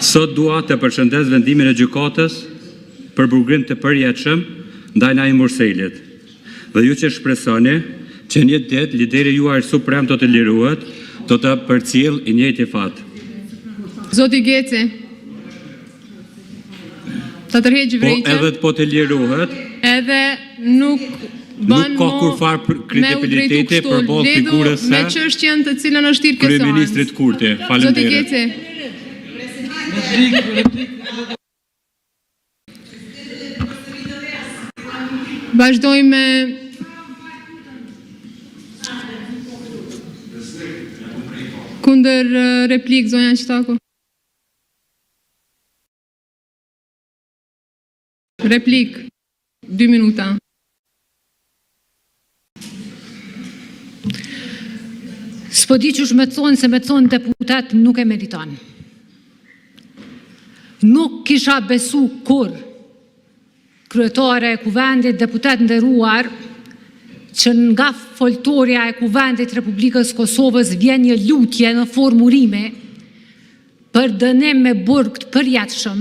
Sot dua të përshëndes vendimin e gjykatës për burgim të përjetshëm ndaj Naim Murselit. Dhe ju që shpresoni që një ditë lideri juaj suprem do të lirohet, do të përcjellë i njëjti fat. Zoti Geci, ta tërheq Po vërejtjen. edhe po të lirohet, Edhe nuk bën nuk ka kurrfarë me u drejtu kredibiliteti kështu. përballë Lidhu figurës me së çështjen të cilën është thirrur kjo seancë. kryeministrit Kurti. Zoti Faleminderit. Geci. Vazhdojmë me kundër replikë, zonja Çitaku. Replikë, dy minuta! S'po di qysh të të them, se me të thënë deputet nuk e meriton. Nuk kisha besuar kurrë, kryetare e Kuvendit, Deputetë të nderuar, Që nga foltorja e Kuvendit të Republikës së Kosovës vjen një lutje në formë urimi për dënim me burg të përjetshëm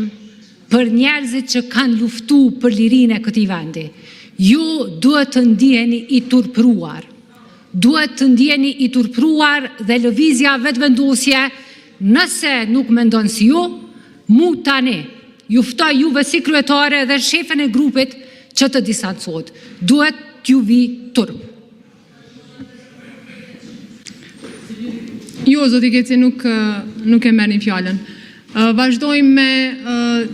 për njerëzit që kanë luftuar për lirinë e këtij vendi. Ju duhet të ndiheni i turpëruar. Duhet të ndiheni i turpëruar dhe Lëvizja Vetëvendosje, nëse nuk mendon si ju, mu tani ju ftoj juve si kryetare dhe shefen e grupit që të distancohet. Duhet t'ju vijë turp! Jo, zoti Geci, nuk e merrni fjalën. Vazhdojmë me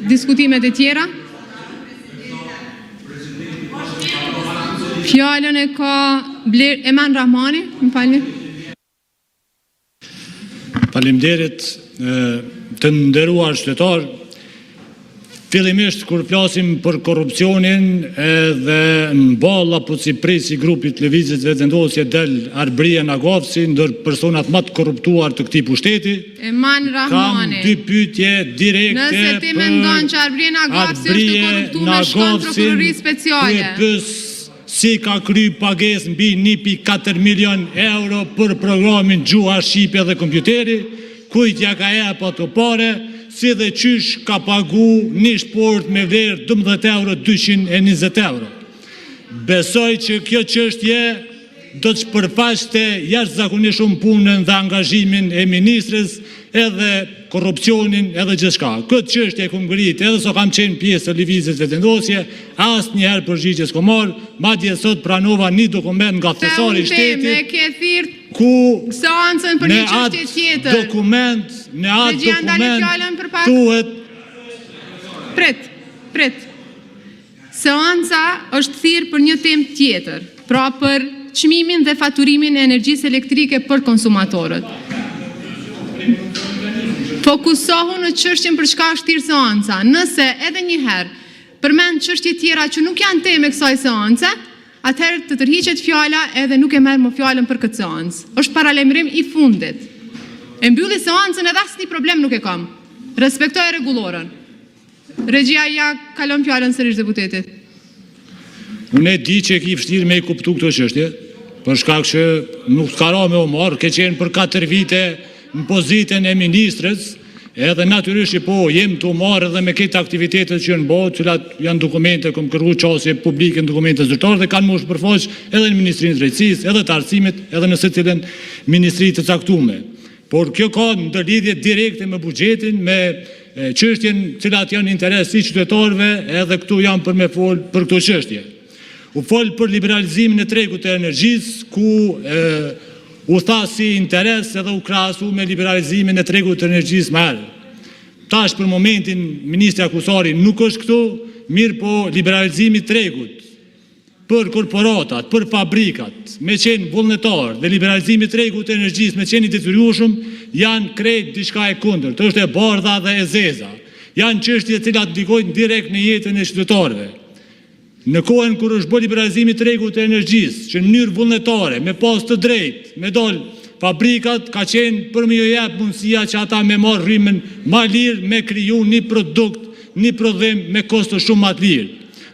diskutimet e tjera. Fjalën e ka Eman Rrahmani. Faleminderit! Të nderuar qytetarë, Fillimisht kur flasim për korrupsionin edhe në ballë apo si prijës i Grupit të Lëvizjes Vetëvendosje del Arbërie Nagavci, ndër personat më të korruptuar të këtij pushteti. Eman Kam Rrahmani. dy pyetje direkte Nëse ti mendon që Arbërie Nagavci është e korruptuar, shko në Prokurori Speciale. Ku e pyes si ka kryer pagesë mbi 1,4 milion euro për programin Gjuha Shqipe dhe Kompjuteri, kujt ia ka dhënë ato pare, si dhe qysh ka paguar një shportë me vlerë 12 euro 220 euro. Besoj që kjo çështje do të shpërfaqte jashtëzakonisht shumë punën dhe angazhimin e ministres, edhe korrupsionin, edhe gjithçka. Këtë çështje e kam ngritur edhe sa kam qenë pjesë e Lëvizjes Vetëvendosje, asnjëherë përgjigje s'kam marrë, madje sot pranova një dokument nga Thesari i Ktheu në temë, Shtetit, e ke thirrur ku seancën për në një çështje atë tjetër. dokument, në atë Regjia, ndale dokument fjalën për pak. thuhet Prit, prit! Seanca është thirrur për një temë tjetër, pra për çmimin dhe faturimin e energjisë elektrike për konsumatorët. Fokusohu në çështjen për çka është thirrur seanca. Nëse edhe një herë përmend çështje të tjera që nuk janë temë e kësaj seance, atëherë të tërhiqet fjala edhe nuk e merr më fjalën për këtë seancë. Është paralajmërim i fundit. E mbyll seancën edhe asnjë problem nuk e kam. Respektoje rregulloren! Regjia ia kalon fjalën sërish deputetit. Unë e di që e ke vështirë të kuptosh këto çështje, për shkak që nuk të ka rënë të merresh, ke qenë për katër vjet në pozitën e ministres dhe natyrisht që po, jemi duke u marrë edhe me krejt aktivitetet që janë bërë, të cilat janë dokumente, kam kërkuar qasje publike në dokumente zyrtare dhe kanë për t'u shpërfaqur edhe në Ministrinë e Drejtësisë, edhe të Arsimit, edhe në secilën ministri të caktuar. Por, kjo ka ndërlidhje direkte me buxhetin, me çështjen të cilat janë interes i qytetarëve, edhe këtu jam për të folur për këto çështje. U fol për liberalizimin e tregut të energjisë, ku u tha si interes edhe u krahasua me liberalizimin e tregut të energjisë më herët. Tash për momentin ministrja Kusari nuk është këtu, mirëpo liberalizimi i tregut për korporatat, për fabrikat, të jenë vullnetar dhe liberalizimi i tregut të energjisë të jetë i detyrueshëm, janë krejt diçka e kundërt, është e bardha dhe e zeza. Janë çështje të cilat ndikojnë direkt në jetën e qytetarëve. Në kohën kur është bërë liberalizimi i tregut të energjisë, që në mënyrë vullnetare të kenë të drejtë të dalin fabrikat, ka qenë për t'iu dhënë mundësia që ata të marrin rrymën më lirë, të krijojnë një produkt, një prodhim me kosto shumë më të lirë.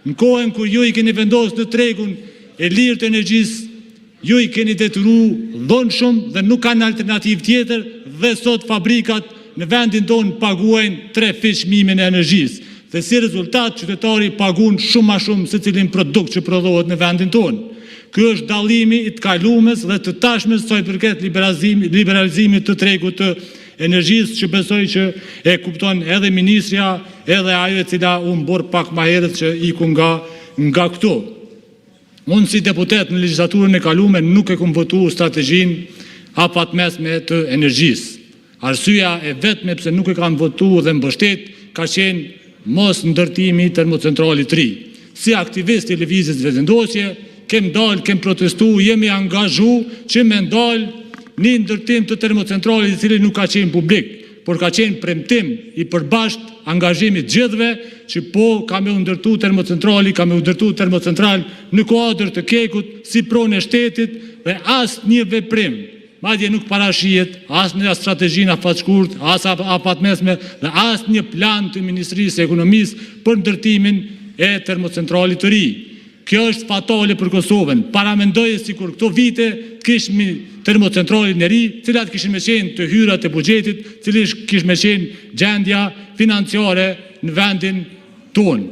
Në kohën kur ju i keni vendosur në tregun e lirë të energjisë, ju i keni detyruar dhunshëm dhe nuk kanë alternativë tjetër dhe sot fabrikat në vendin tonë paguajnë trefish çmimin e energjisë dhe si rezultat qytetari paguan shumë më shumë secilin produkt që prodhohet në vendin tonë. Ky është dallimi i të kaluarës dhe të tashmes sa i përket liberalizimit të tregut të energjisë, që besoj që e kupton edhe ministrja, edhe ajo e cila u mburr pak më herët që iku nga këtu. Unë si deputet në legjislaturën e kaluar nuk e kam votuar strategjinë afatmesme të energjisë. Arsyeja e vetme pse nuk e kam votuar dhe mbështetur ka qenë mosndërtimi i termocentralit të ri. Si aktivist i Lëvizjes Vetëvendosje kemi dalë, kemi protestuar, jemi angazhuar që ta ndalim një ndërtim të termocentralit, i cili nuk ka qenë publik, por ka qenë premtim i përbashkët, angazhim i të gjithëve që po, do të ndërtohet termocentrali, do të ndërtohet termocentral në kuadër të KEK-ut si pronë e shtetit dhe asnjë veprim, madje nuk parashihet as në strategjinë afatshkurtër, as afatmesme dhe asnjë plan të Ministrisë së Ekonomisë për ndërtimin e termocentralit të ri. Kjo është fatale për Kosovën. Paramendojeni sikur këto vite të kishim termocentralin e ri, cilat do të ishin të hyrat e buxhetit, cila do të ishte gjendja financiare në vendin tonë.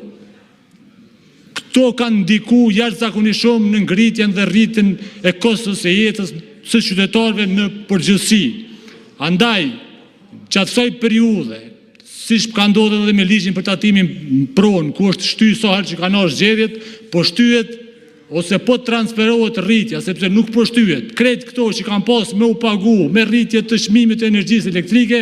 Këto kanë ndikuar jashtëzakonisht shumë në ngritjen dhe rritjen e kostos së jetës së qytetarëve në përgjithësi. Andaj, gjatë kësaj periudhe, siç ka ndodhur edhe me Ligjin për tatimin në pronë, ku është shtyrë sa herë që kanë ardhur zgjedhjet, po shtyhet ose po transferohet rritja, sepse nuk po shtyhet. Krejt këto që kanë pasur të paguhen me rritje të çmimit të energjisë elektrike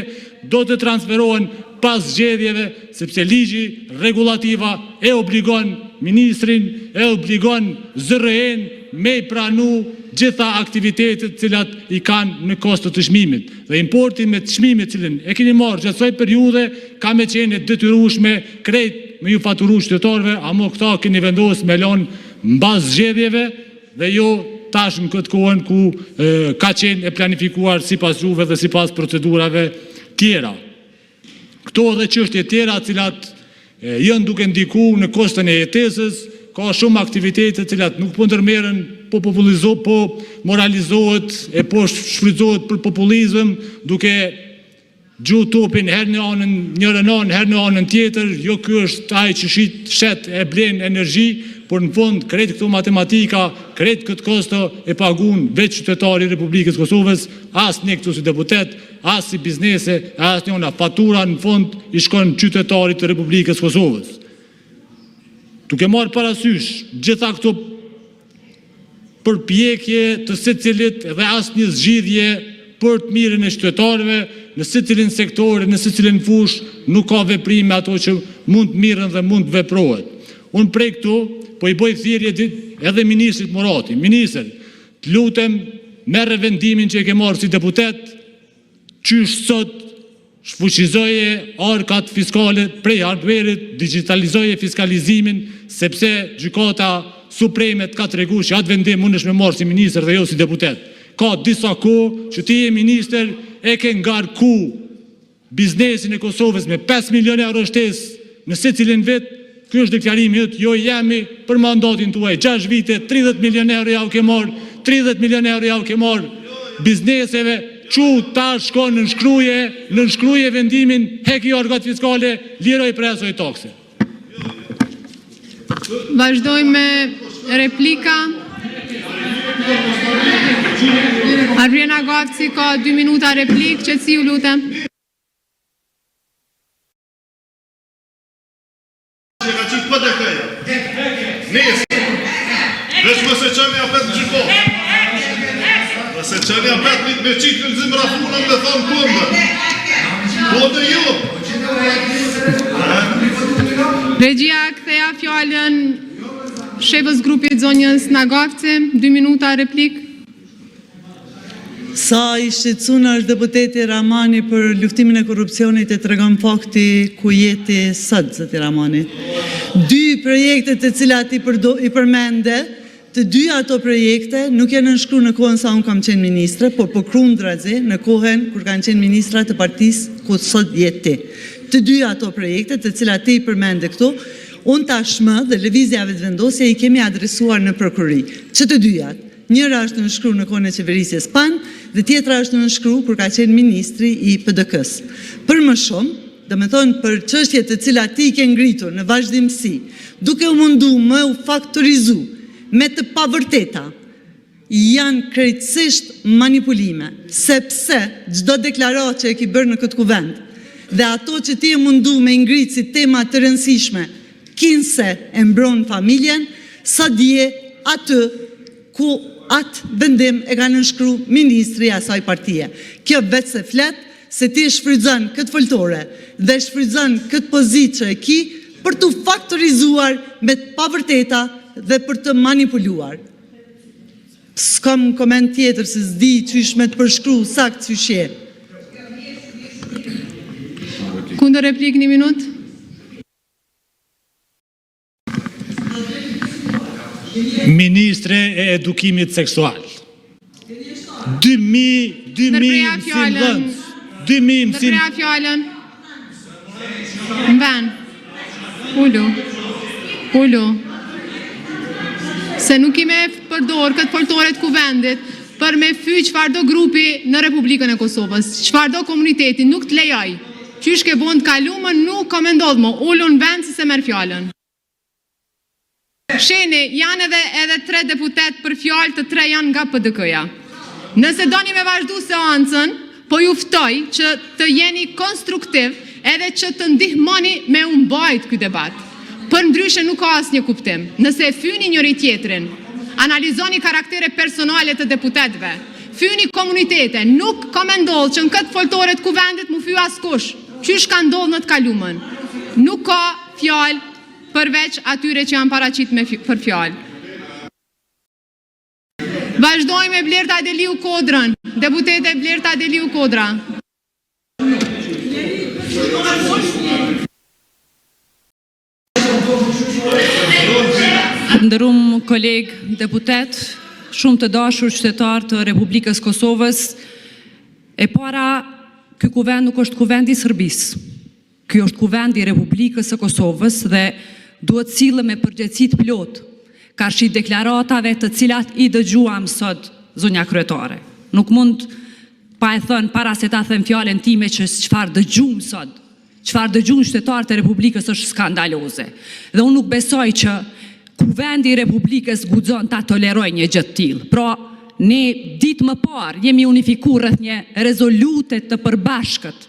do të transferohen pas zgjedhjeve, sepse ligji, rregullativa e obligon ministrin, e obligon ZRRE-në të pranojë të gjitha aktivitetet, të cilat i kanë në kosto të çmimit. Dhe importi me çmimin të cilin e keni marrë gjatë kësaj periudhe ka për të qenë e detyrueshme krejt t'ua faturoni qytetarëve, ama këtë keni vendosur ta lënë mbas zgjedhjeve dhe jo tash në këtë kohën ku ka qenë e planifikuar sipas juve dhe sipas procedurave të tjera. Këto dhe çështje të tjera, të cilat janë duke ndikuar në koston e jetesës, ka shumë aktivitete të cilat nuk po ndërmerren, po moralizohet e po shfrytëzohet për popullizëm, duke gjuajtur topin herë në njërën anë, herë në anën tjetër. Jo ky është ai që shet e blen energji, por në fund krejt këto matematika, krejt këtë kosto e paguan vetë qytetari i Republikës së Kosovës, as ne këtu si deputetë, as si biznese, e asnjëra. Fatura në fund i shkon qytetarit të Republikës së Kosovës. Duke marrë parasysh të gjitha këto përpjekje të secilit dhe asnjë zgjidhje për të mirën e qytetarëve në secilin sektor, në secilën fushë nuk ka veprime ato që mund të merren dhe mund të veprohet. Unë prej këtu po i bëj thirrje edhe ministrit Murati: Ministër, të lutem merre vendimin që e ke marrë si deputet, qysh sot shfuqizoje arkat fiskale prej hardhuerit, digjitalizoje fiskalizimin, sepse Gjykata Supreme të ka treguar që atë vendim mund ta marrësh si ministër dhe jo si deputet. Ka disa kohë që ti je ministër, e ke ngarkuar biznesin e Kosovës me 5 milionë euro shtesë në secilin vit. Ky është deklarimi yt, jo i jemi për mandatin tuaj gjashtë vjet, 30 milionë euro ua ke marrë, 30 milionë euro ua ke marrë bizneseve. Çohu tash shko nënshkruaje, nënshkruaje vendimin, hiqi arkat fiskale, liroji prej asaj takse. Vazhdojmë me replika. Arbërie Nagavci ka dy minuta replikë. Qetësi, ju lutem! Regjia, kthejua fjalën shefes së grupit, zonjës Nagavci, dy minuta replikë. Sa i shqetësuar është deputeti Rrahmani për luftimin e korrupsionit e tregon fakti ku je ti sot zoti Rrahmani. Dy projektet të cilat i përmende, të dyja ato projekte nuk janë nënshkruar në kohën sa unë kam qenë ministre, por përkundrazi në kohën kur kanë qenë ministra të partisë ku sot je ti. Të dyja ato projekte të cilat ti i përmende këtu, unë tashmë dhe Lëvizja Vetëvendosje i kemi adresuar në Prokurori, që të dyja. Njëra është nënshkruar në kohën e qeverisjes PAN dhe tjetra është nënshkruar kur ka qenë ministri i PDK-së. Për më shumë, domethënë për çështje të cilat ti i ke ngritur në vazhdimësi, duke u munduar të faktorizohen me të pavërteta, janë krejtësisht manipulime, sepse çdo deklaratë që e ke bërë në këtë Kuvend dhe ato që ti je munduar t'i ngresh si tema të rëndësishme kinse e mbron familjen, sot je aty ku atë vendim e ka nënshkruar ministri i asaj partie. Kjo veç se flet se ti e shfrytëzon këtë foltore dhe e shfrytëzon këtë pozitë që e ke për t'u faktorizuar me të pavërteta dhe për të manipuluar. S'kam koment tjetër, se s'di qysh të të përshkruaj saktë qysh je. Kundër-replikë, një minutë! Ministre e edukimit seksual, 2000 mësimdhënës, 2000 mësimdhënës... Ndërprerja fjalën! Në vend! Ulu! Ulu! Se nuk ke me e përdorur këtë foltore të Kuvendit për të fyer çfarëdo grupi në Republikën e Kosovës, çfarëdo komuniteti, nuk të lejoj. Qysh ke bërë në të kaluarën, nuk ka për të ndodhur më. Ulu në vend se s'e merr fjalën. Shihni, janë edhe tre deputetë për fjalë, të tre janë nga PDK-ja. Nëse doni të vazhdoni seancën, po ju ftoj që të jeni konstruktiv edhe që të ndihmoni të mbahet ky debat. Përndryshe, nuk ka asnjë kuptim. Nëse e fyeni njëri-tjetrin, analizoni karaktere personale të deputetëve, fyeni komunitete, nuk ka për të ndodhur që në këtë foltore të Kuvendit të fyhet askush, qysh ka ndodhur në të kaluarën. Nuk ka fjalë përveç atyre që janë paraqitur për fjalë. Vazhdojmë me Blerta Deliu-Kodrën. Deputete Blerta Deliu-Kodra. Të nderuar kolegë deputetë, Shumë të dashur qytetarë të Republikës së Kosovës, E para, ky Kuvend nuk është Kuvend i Serbisë. Ky është Kuvendi i Republikës së Kosovës dhe duhet të sillemi me përgjegjësi të plotë karshi deklaratave të cilat i dëgjuam sot, zonja kryetare. Nuk mund pa e thënë para se ta them fjalën time që çfarë dëgjuam sot, çfarë dëgjuan qytetarët e Republikës është skandaloze. Dhe unë nuk besoj që Kuvendi i Republikës guxon ta tolerojë një gjë të tillë. Pra, ne ditë më parë jemi unifikuar rreth një rezolute të përbashkët,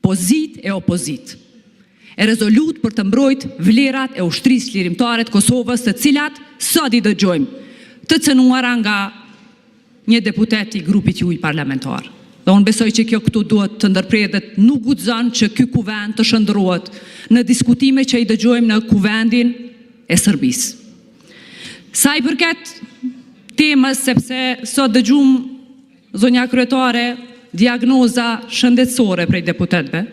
pozitë e opozitë. Rezolutë për të mbrojtur vlerat e Ushtrisë Çlirimtare të Kosovës, të cilat sot i dëgjojmë të cenuara nga një deputet i grupit të juaj parlamentar. Dhe unë besoj që kjo këtu duhet të ndërprerë dhe nuk guxon që ky Kuvend të shndërrohet në diskutime që i dëgjojmë në Kuvendin e Serbisë. Sa i përket temës, sepse sot dëgjuam zonja kryetare diagnoza shëndetësore prej deputetëve.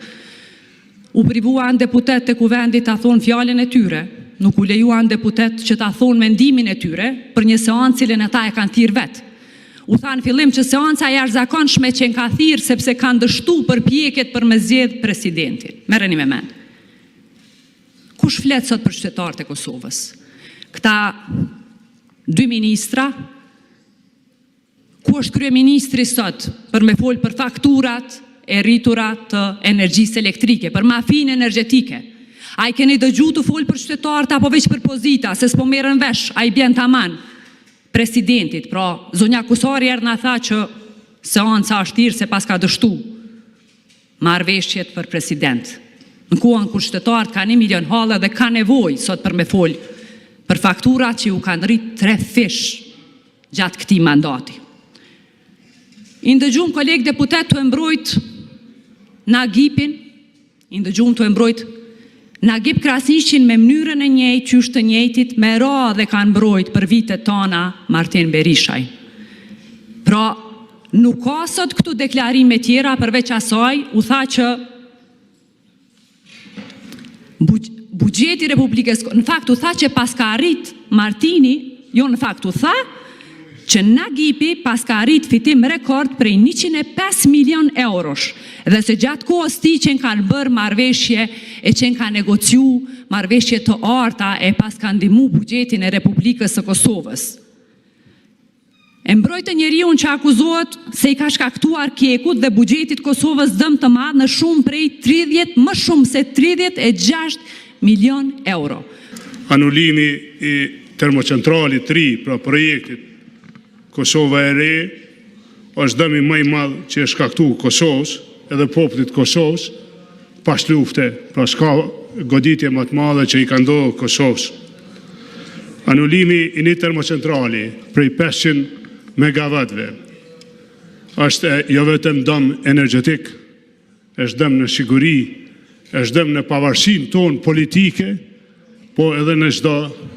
U privuan deputetët e Kuvendit ta thonë fjalën e tyre, nuk u lejuan deputetët që ta thonë mendimin e tyre për një seancë të cilën ata e kanë thirrur vetë. U tha në fillim që seanca e jashtëzakonshme qenka thirrur sepse kanë dështuar përpjekjet për të zgjedhur presidentin. Merreni me mend! Kush flet sot për qytetarët e Kosovës? Këta dy ministra? Ku është kryeministri sot për të folur për faturat e rritura të energjisë elektrike, për mafinë energjetike? A i keni dëgjuar duke folur për qytetarët apo veç për pozita, se s'po merrem vesh, a i bie taman presidentit. Pra, zonja Kusari erdhi na tha që seanca është thirrur se paska dështuar marrëveshjet për president. Në kohën kur qytetarët kanë një milion halle dhe kanë nevojë sot për të folur për faturat që u janë rritur trefish gjatë këtij mandati. I dëgjuam kolegët deputetë duke e mbrojtur Nagipin, i dëgjuam duke e mbrojtur Nagip Krasniqin me mënyrën e njëjtë qysh të njëjtit me radhë e kanë mbrojtur për vite të tëra Martin Berishajn. Pra, nuk ka sot këtu deklarime të tjera përveç asaj, u tha që buxheti i Republikës, në fakt u tha që paska arritur Martini, jo në fakt u tha që Nagipi paska arritur fitim rekord prej 105 milionë eurosh dhe se gjatë kohës së tij qenkan bërë marrëveshje e qenkan negociuar marrëveshje të arta e paska ndihmuar buxhetin e Republikës së Kosovës. E mbrojtën njeriun që akuzohet se i ka shkaktuar KEK-ut dhe buxhetit të Kosovës dëm të madh në shumë prej 30, më shumë se 36 milionë euro. Anulimi i termocentralit të ri, pra projektit Kosova e Re, është dëmi më i madh që i është shkaktuar Kosovës edhe popullit të Kosovës pas lufte. Pra, s'ka goditje më të madhe që i ka ndodhur Kosovës. Anulimi i një termocentrali prej 500 megavatëve është jo vetëm dëm energjetik, është dëm në siguri, është dëm në pavarësinë tonë politike, po edhe në çdo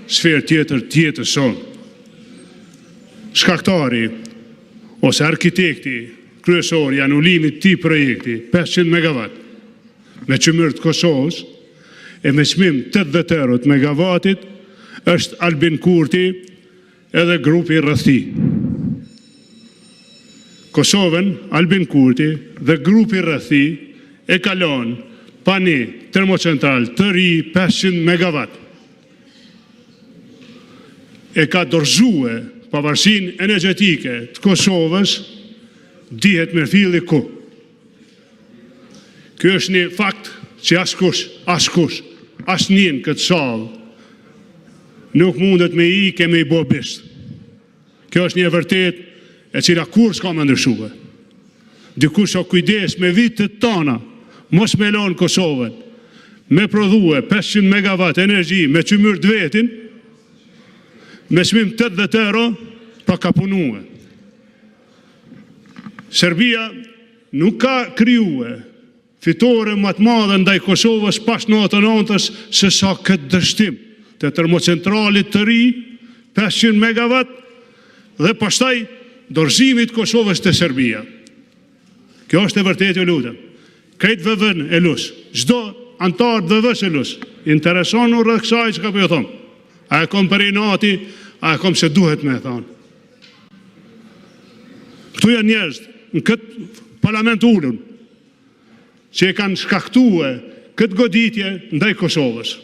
sferë tjetër të jetës sonë. Shkaktari ose arkitekti kryesor i anulimit të këtij projekti 500 MW me qymyr të Kosovës e me çmim 80 euro të megavatit është Albin Kurti edhe grupi rreth tij. Kosovën, Albin Kurti dhe grupi rreth tij e ka lënë pa një termocentral të ri 500 MW. E ka dorëzuar pavarësinë energjetike të Kosovës, dihet mirëfilli ku. Ky është një fakt që askush, askush, asnjë në këtë sallë nuk mund t'i ikë e t'i bëjë bindsh. Kjo është një e vërtetë, e cila kurrë s'ka për të ndryshuar. Dikush është kujdesur me vite të tëra mos ta lërë Kosovën të prodhojë 500 megavat energji me qymyr të vetin, me çmim 80 euro, pra ka punuar. Serbia nuk ka krijuar fitore më të madhe ndaj Kosovës pas ‘99-ës sesa këtë dështim të termocentralit të ri 500 MW dhe pastaj dorëzimit të Kosovës te Serbia. Kjo është e vërtetë, ju lutem! Krejt VV-në e lus, çdo anëtar të VV-së e lus, interesohuni rreth kësaj çka po ju them. A e kam për inati, a e kam se duhet me e thënë. Këtu janë njerëz në këtë Parlament të ulur që e kanë shkaktuar këtë goditje ndaj Kosovës.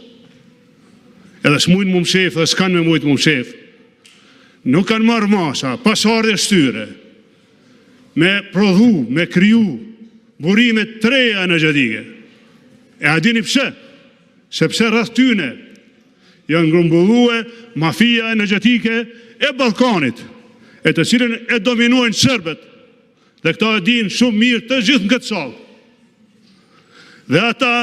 Edhe s'mund të fshihen dhe s'kanë për të mundur të fshihen. Nuk kanë marrë masa pas ardhjes së tyre të prodhojnë, të krijojnë burime të reja energjetike. E a e dini pse? Sepse rreth tyre janë grumbulluar mafia energjetike e Ballkanit, e të cilën e dominojnë serbët dhe këtë e dinë shumë mirë të gjithë në këtë sallë. Dhe ata,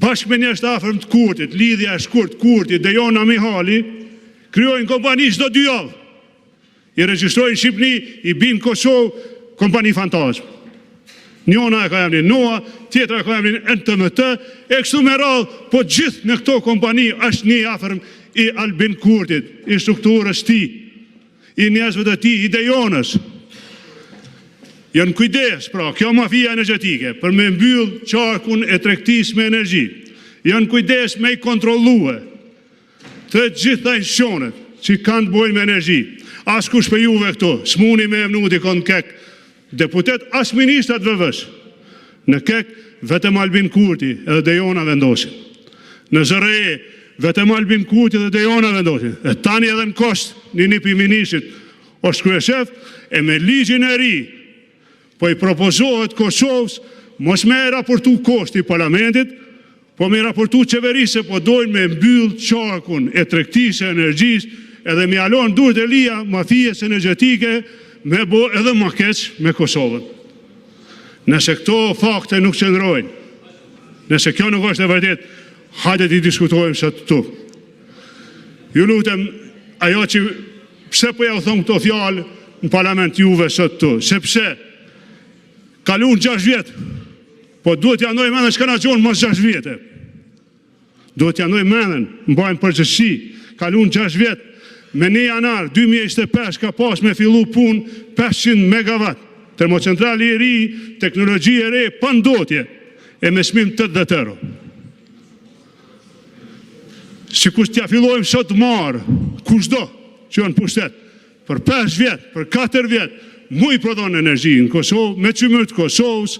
bashkë me njerëz të afërm të Kurtit, Lidhja e shkurtë Kurti-Dejona Mihali, krijojnë kompani çdo dy javë. I regjistrojnë në Shqipëri, i bien në Kosovë, kompani fantazmë. Njëra e ka emrin Noa, tjetra e ka emrin NTMT, e kështu me radhë. Po gjithë në këto kompani është një i afërm i Albin Kurtit, i strukturës së tij, i njerëzve të tij, i Dejonës. Janë kujdesur, pra kjo mafia energjetike për ta mbyllur qarkun e tregtisë me energji. Janë kujdesur t'i kontrollojnë të gjitha institucionet që kanë të bëjnë me energji. Askush prej juve këtu s'mund ta emëroni dikë në KEK deputet, as ministra të VV-së. Në KEK vetëm Albin Kurti dhe Dejona vendosin. Në ZRRE vetëm Albin Kurti dhe Dejona vendosin. E tani edhe në KOSTT, një nip i ministrit është kryeshef, e me ligjin e ri po i propozohet Kosovës mos të raportojë KOSTT-i Parlamentit, por t'i raportojë Qeverisë, se po duan ta mbyllin qarkun e tregtisë së energjisë edhe t'ia lënë duart e lira mafies energjetike të bëjë edhe më keq me Kosovën. Nëse këto fakte nuk qëndrojnë, nëse kjo nuk është e vërtetë, hajde t'i diskutojmë sot këtu. Ju lutem, ajo që pse po jua them këto fjalë në Parlament juve sot këtu? Sepse, kaluan gjashtë vjet, po duhet t'ia ndajmë mendjen çka na gjen pas gjashtë vjetësh. Duhet t'ia ndajmë mendjen, mbajmë përgjegjësi. Kaluan gjashtë vjet, më 1 janar 2025 ka pasur të fillojë punë 500 MW termocentral i ri, teknologji e re, pa ndotje e me çmim 80 euro. Sikur t'ia fillojmë sot mbarë, kushdo që është në pushtet, për pesë vjet, për katër vjet, mund të prodhojë energji në Kosovë me qymyr të Kosovës,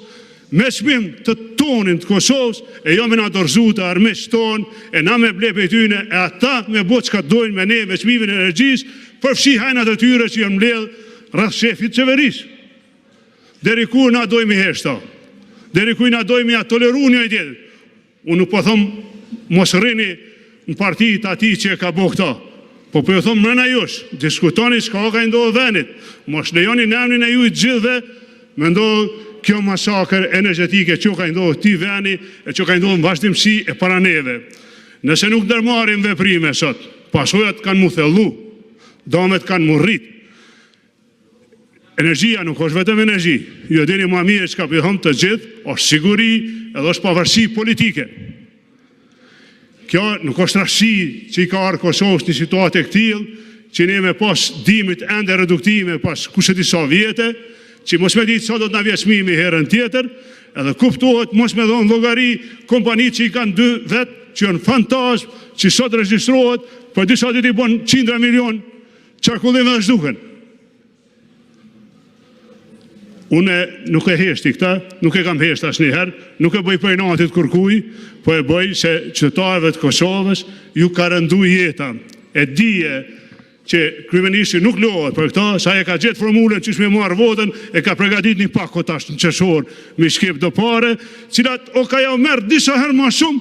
me çmim tonin të Kosovës, e jo të na dorëzohet te armiqtë tanë e ne të blejmë prej tyre, e ata të bëjnë çka të duan me ne, me çmimin e energjisë, përfshirë hajnat e tyre që janë mbledhur rreth shefit të Qeverisë. Deri kur ne duam t'i heshtim këto? Deri kur ne duam t'ia tolerojmë njëri-tjetrit? Unë nuk po them mos rrini në parti të atij që e ka bërë këtë, por po ju them brenda jush, diskutoni çka është duke i ndodhur vendit. Mos lejoni në emrin e juaj të gjithëve të ndodhë kjo masakër energjetike që është duke i ndodhur këtij vendi e që është duke ndodhur në vazhdimësi e para neve. Nëse nuk ndërmarrim veprime sot, pasojat kanë për t'u thelluar, dëmet kanë për t'u rritur. Energjia nuk është vetëm energji. Ju e dini më mirë çka po ju them të gjithë, është siguri dhe është pavarësi politike. Kjo nuk është rastësi që i ka ardhur Kosovës një situatë e këtillë që ne të kemi dimrit ende reduktime pas kushedi sa vjetësh, që mos me ditë sa do të na vijë çmimi herën tjetër dhe kuptohet mos të japin llogari kompanitë që i kanë dy vetë, që janë fantazmë, që sot regjistrohet, për disa ditë i bën qindra milionë qarkullim dhe zhduken. Unë nuk e hesht këtë, nuk e kam heshtur asnjëherë, nuk e bëj për inati të kurrkujt, po e bëj se qytetarëve të Kosovës u është rënduar jeta. E di që kryeministri nuk lodhet për këtë, se ai e ka gjetur formulën qysh ta marrë votën, e ka përgatitur një pako tash në qershor t'i shpërndajë disa para, të cilat do t'ua marrë disa herë më shumë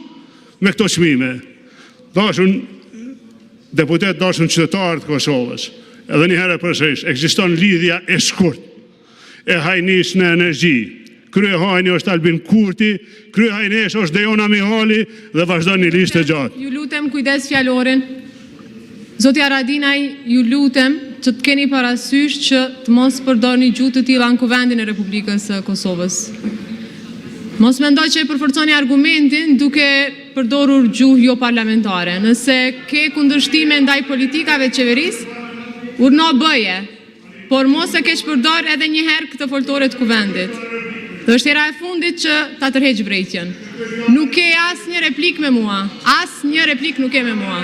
me këto çmime. Të dashur deputetë, Të dashur qytetarë të Kosovës, Edhe një herë e përsëris, ekziston lidhja e shkurtër e hajnisë në energji. Kryehajni është Albin Kurti, kryehajnesha është Dejona Mihali dhe vazhdon një listë e gjatë. Ju lutem, kujdes fjalorin! Zoti Haradinaj, ju lutem që të keni parasysh që të mos përdorni gjuhë të tilla në Kuvendin e Republikës së Kosovës. Mos mendo që e përforconi argumentin duke përdorur gjuhë joparlamentare. Nëse ke kundërshtime ndaj politikave të Qeverisë, urdhëro bëje, por mos e keqpërdor edhe një herë këtë foltore të Kuvendit. Është hera e fundit që ta tërheq vërejtjen. Nuk ke asnjë replikë me mua, asnjë replikë nuk ke me mua.